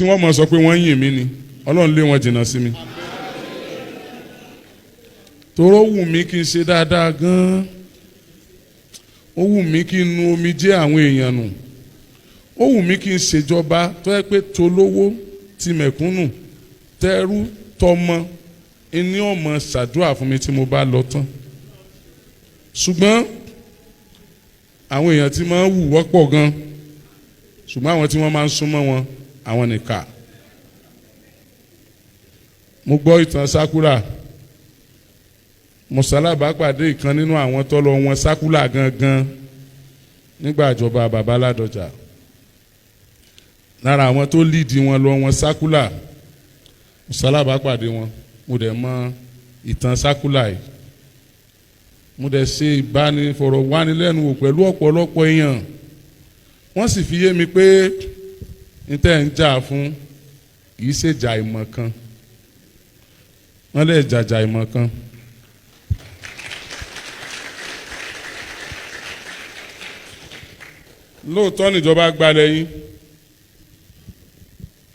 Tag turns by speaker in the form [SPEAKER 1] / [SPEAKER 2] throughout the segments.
[SPEAKER 1] Tí wọ́n mọ̀ sọ pé wọ́n yìn mí ni, Ọlọ́run lé wọn jìnnà sí mi. Toró wù mí kí n ṣe dáadáa gan-an, ó wù mí kí n nu omijé àwọn èèyàn nù, ó wù mí kí n ṣèjọba tó yẹ pé tolówó ti mẹ̀kúnnù, tẹrú tọmọ ẹni ọmọ ṣàdúrà fún mi tí mo bá lọ tán. Ṣùgbọ́n àwọn èèyàn tí máa ń wù wọ́pọ̀ gan, ṣùgbọ́n àwọn tí wọ́n máa ń súnmọ́ wọn, àwọn nìkà. Mo gbọ́ ìtàn circular. Mo ṣalábàápàdé ìkan nínú àwọn tó lọ wọn circular gangan nígbà ìjọba bàbá Ládọjà. Lára àwọn tó lead wọn lọ wọn circular, mo ṣalábàápàdé wọn. Mo dẹ̀ mọ ìtàn circular yìí. Mo dẹ̀ ṣe ìbánifọ̀rọ̀wánilẹ́nuwò pẹ̀lú ọ̀pọ̀lọpọ̀ èèyàn. Wọ́n sì fi yé mi pé n tẹ́ ń jà fún kì í ṣèjà ìmọ̀ kan. Wọ́n lè jàjà ìmọ̀ kan. Lóòótọ́ níjọba gbalẹ̀ yín,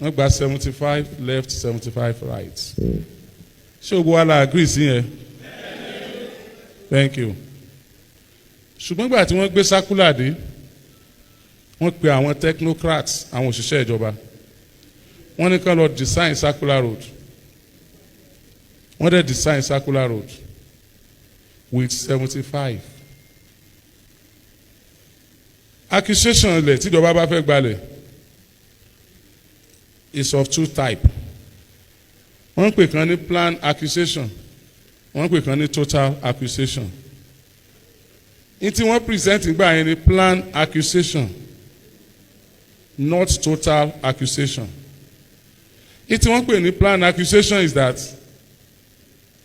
[SPEAKER 1] wọ́n gba 75 left, 75 right. Ṣé gbogbo wa la agree sí yẹn? Thank you. Ṣùgbọ́n gbà tí wọ́n gbé circular dé, wọ́n pe àwọn technocrats, àwọn òṣìṣẹ́ ìjọba, wọ́n ní kán lọ design circular road. Wọ́n dẹ̀ design circular road with 75. Acquisition ilẹ̀ tíjọba bá fẹ́ gbalẹ̀ is of two type. Wọ́n ń pè kan ní plan acquisition, wọ́n ń pè kan ní total acquisition. Ní tí wọ́n present gbà yẹn ní plan acquisition, not total acquisition. Ní tí wọ́n pè ní plan acquisition is that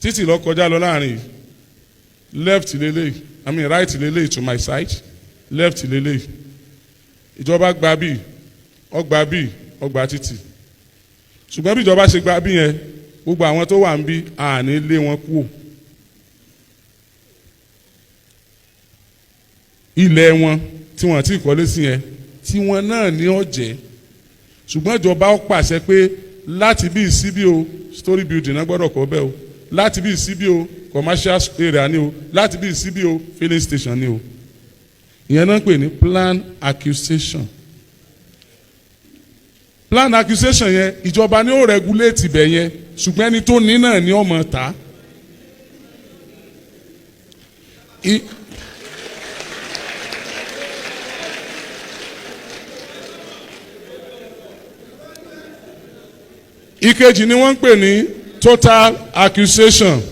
[SPEAKER 1] títì lọ kọjá lọ láàrin yìí, left lélẹ́yìí, I mean right lélẹ́yìí to my side, left lélẹ́yìí. Ìjọba gba bíi, ọgbà bíi, ọgbà títì. Ṣùgbọ́n bí ìjọba ṣe gba bí yẹn, gbogbo àwọn tó wà ń bí, àní lé wọn kúò. Ilẹ̀ wọn tí wọ́n ti kọ́lé sí yẹn, tí wọ́n náà ní ọ̀jẹ̀. Ṣùgbọ́n ìjọba ó pàṣẹ pé láti bí síbí o, story building náà gbọ́dọ̀ kọ́ bẹ́ẹ̀ o, láti bí síbí o, commercial area ni o, láti bí síbí o, filling station ni o. Ìyẹn náà ń pè ní plan acquisition. Plan acquisition yẹn, ìjọba ni ó regulate ibẹ̀ yẹn, ṣùgbọ́n ẹni tó ní náà ni ó máa tà á. Ìkejì ni wọ́n ń pè ní total acquisition.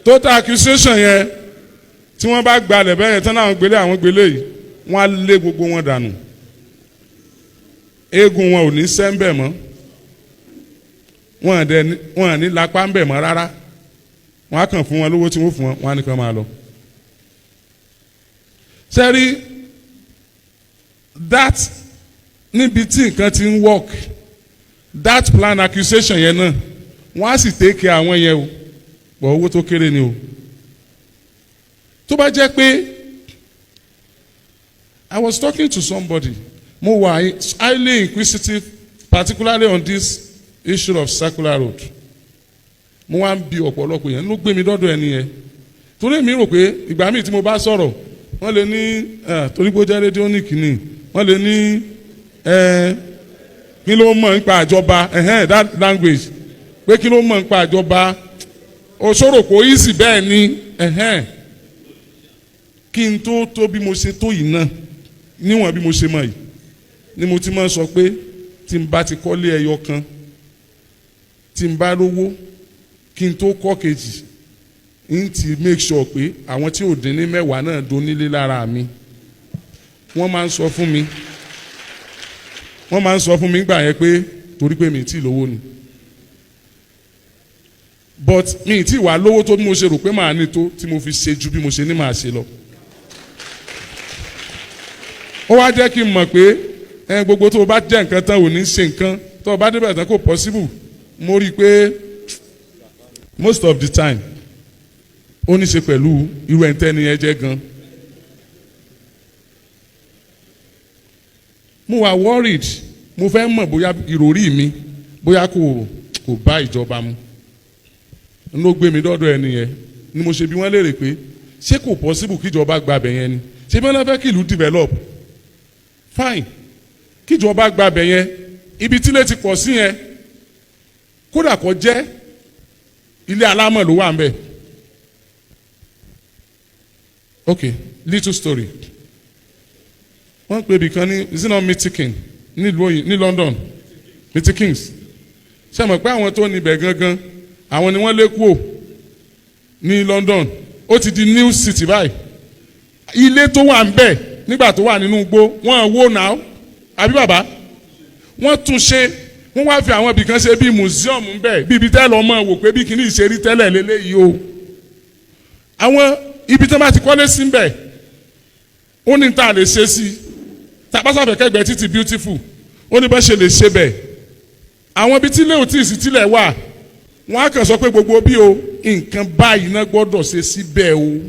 [SPEAKER 1] Total acquisition yẹn, tí wọ́n bá gbalẹ̀ bẹ́ẹ̀ yẹn tán náà, gbélé àwọn gbélé yìí, wọ́n á lé gbogbo wọn dànù. Eégún wọn ò ní sẹ́ńbẹ̀ mọ́, wọn dẹ̀ wọn ní lápá ń bẹ̀ mọ́ rárá. Wọn á kàn fún wọn lówó tí wọ́n fún wọn, wọn á ní kàn máa lọ. Sẹ́rí that níbi tí nǹkan ti ń work, that plan acquisition yẹn náà, wọ́n á sì take care àwọn yẹn o, bọ̀ owó tó kéré ni o. Tó bá jẹ́ pé I was talking to somebody, mo wà highly inquisitive, particularly on this issue of circular road. Mo wá ń bi ọ̀pọ̀lọpọ̀ yẹn ló gbé mi dọ́dọ̀ ẹni yẹn, torí èmi rò pé ìgbà míì tí mo bá sọ̀rọ̀, wọ́n lè ní torí pé ó jẹ́ rédíónìkì ni, wọ́n lè ní kí ló mọ̀ nípa àjọba, that language pé kí ló mọ̀ nípa àjọba, òṣòro kò easy bẹ́ẹ̀ ni. Kí n tó tó bí mo ṣe tó yìí náà, níwọ̀n bí mo ṣe mọ̀ yìí ni mo ti máa sọ pé tí n bá ti kọ́lé ẹyọ kan, tí n bá lówó, kí n tó kọ́ kejì, n ti make sure pé àwọn tí ò dín ní 10 náà donílé lára mi. Wọ́n máa ń sọ fún mi gbà yẹn pé torí pé mi ti lówó ni, but mi ti wà lówó tó bí mo ṣe rò pé màá ní tó tí mo fi ṣe ju bí mo ṣe ní màá ṣe lọ. Ó wá jẹ́ kí n mọ̀ pé ẹ gbogbo tó o bá jẹ́ nǹkan tán, ò ní ṣe nǹkan tó o bá débẹ̀ tán, kò possible. Mo rí i pé most of the time, ó ní ṣe pẹ̀lú irú ẹni tẹ́ni yẹn jẹ́ gan. Mo wà worried. Mo fẹ́ mọ̀ bóyá ìròrí mi bóyá kò bá ìjọba mu. N ló gbé mi dọ́dọ̀ ẹni yẹn ni mo ṣe bí wọ́n léèrè pé, ṣé kò possible kíjọba gba abẹ yẹn ni? Ṣé bí wọ́n fẹ́ kí ìlú develop, fine, kíjọba gba abẹ yẹn, ibi tílé ti pọ̀ sí yẹn, kódà kó jẹ́ ilé alámọ̀ ló wà ń bẹ̀. Okay, little story. Wọ́n pè ibì kan ní, is it not Milton nílùú òyìn ní London, Milton Keynes? Ṣé mọ̀ pé àwọn tó níbẹ̀ gangan, àwọn ni wọ́n lé kúò ní London? Ó ti di new city báyìí. Ilé tó wà ń bẹ̀ nígbà tó wà nínú igbó, wọ́n wó náà, àbí bàbá? Wọ́n tún ṣe, wọ́n wá fi àwọn ibìkan ṣe bíi museum ń bẹ̀, bíi ibi tẹ́ lọ́ mọ̀ wò pé bí kìíní ìṣerí tẹ́lẹ̀ lélẹ́yìí o. Àwọn ibi tí wọ́n bá ti kọ́lé sí ń bẹ̀, ó ní tá a lè ṣe sí tàbásàfẹ́ kẹgbẹ́ títí beautiful, ó ní bá ṣe lè ṣe bẹ̀. Àwọn ibi tí ilé ò tí ì sí tílẹ̀ wà, wọ́n á kàn sọ pé gbogbo bí o nǹkan báyìí náà gbọ́dọ̀ ṣe síbẹ̀ o.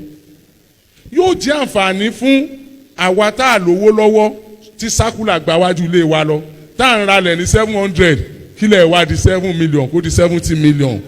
[SPEAKER 1] Yóò jẹ́ àǹfààní fún àwa tá a lówó lọ́wọ́ tí sákúlà gba wájú ilé wa lọ, tá à ń ralẹ̀ ní 700, kílẹ̀ wá di 7 million, kó di 70 million.